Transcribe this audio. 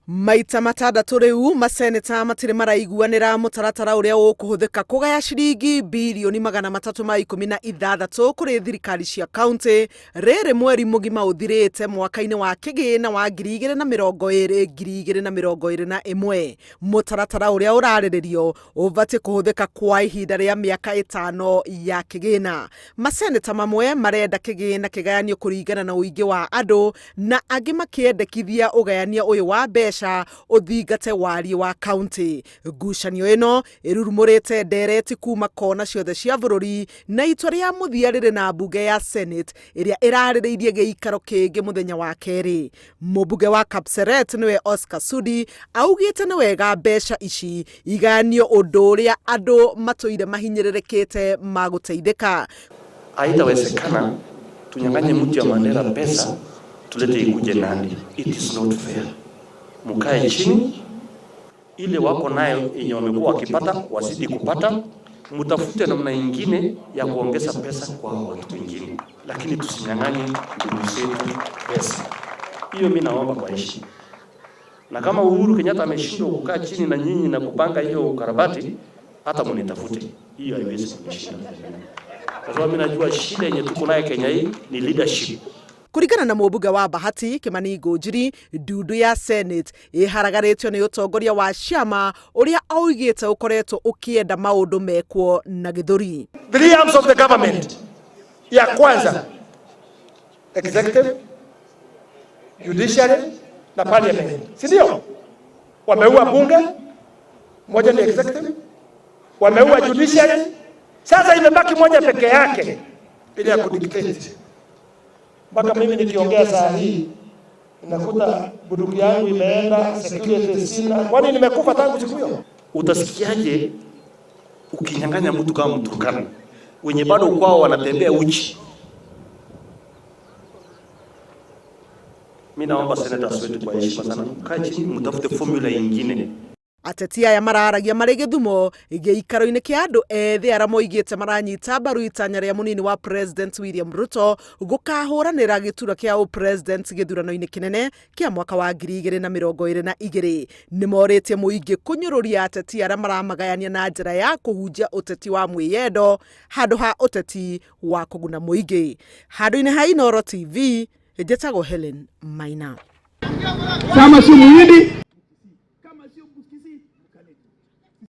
Maita matandatũ rĩu maseneta matirĩ maraiguanĩra mũtaratara ũrĩa ũkũhũthĩka kũgaya ciringi birioni 316 kũrĩ thirikari cia kauntĩ rĩrĩ mweri mũgima ũthirĩte mwaka-inĩ wa kĩgĩna wa 2020 2021. Mũtaratara ũrĩa ũrarĩrĩrio ũbatiĩ kũhũthĩka kwa ihinda rĩa mĩaka ĩtano ya kĩgĩna. Maseneta mamwe marenda kĩgĩna kĩgayanio kũringana na ũingĩ wa andũ na angĩ makĩendekithia ũgayania ũyũ wa mbeca ũthingate wariĩ wa kauntĩ. Ngucanio ĩno ĩrurumũrĩte ndereti kuma kona ciothe cia bũrũri na itua rĩa mũthia rĩrĩ na mbunge ya Senate ĩrĩa ĩrarĩrĩirie gĩikaro kĩngĩ mũthenya wa kerĩ. Mũmbunge wa Kapseret nĩwe Oscar Sudi augĩte nĩ wega mbeca ici igayanio ũndũ ũrĩa andũ matũire mahinyĩrĩrĩkĩte magũteithĩka. Haitawezekana tunyang'anye mtu ya Mandera pesa tulete ikuje Nandi. It is not fair. Mukae chini, ile wako nayo yenye wamekuwa wakipata wazidi kupata, mtafute namna ingine ya kuongeza pesa kwa watu wengine, lakini tusinyang'anye ndugu zetu pesa. Hiyo mimi naomba kwa heshima. Na kama Uhuru Kenyatta ameshindwa kukaa chini na nyinyi na kupanga hiyo ukarabati, hata mnitafute, hiyo haiwezi kunishinda, kwa sababu mimi najua shida yenye tuko nayo Kenya hii ni leadership. Kũringana na mũmbunge wa Bahati Kimani Ngũnjiri, ndundu ya Senate ĩharagarĩtio nĩ ũtongoria wa ciama ũrĩa augĩte ũkoretwo ũkĩenda maũndũ mekwo na gĩthũri. Three arms of the government. Ya kwanza executive, judiciary na parliament, si ndio? Wameua bunge moja ni executive, wameua judiciary, sasa imebaki moja peke yake ile ya kudictate. Mpaka mimi nikiongea saa hii nakuta bunduki yangu imeenda, security sina. Kwani nimekufa tangu siku hiyo? Utasikiaje ukinyang'anya mtu kama Mturkana wenye bado kwao wanatembea uchi? Mimi naomba senators wetu kwa heshima sana, mkae chini, mtafute formula ingine. Ateti aya mararagia marĩ Gĩthumo gĩikaro-inĩ kĩa andũ ethĩ arĩa moigĩte maranyita mbaru itanya rĩa mũnini wa President William Ruto gũkahũranĩra gĩturwa kĩa ũpresident gĩthurano-inĩ kĩnene kĩa mwaka wa 2022. Nĩmorĩtie mũingĩ kũnyũrũria ateti arĩa maramagayania na njĩra ya kũhunjia ũteti wa mwĩyendo handũ ha ũteti wa kũguna mũingĩ. Handũ-inĩ ha Inooro TV, njĩtagwo Helen Maina. Kama si muhindi.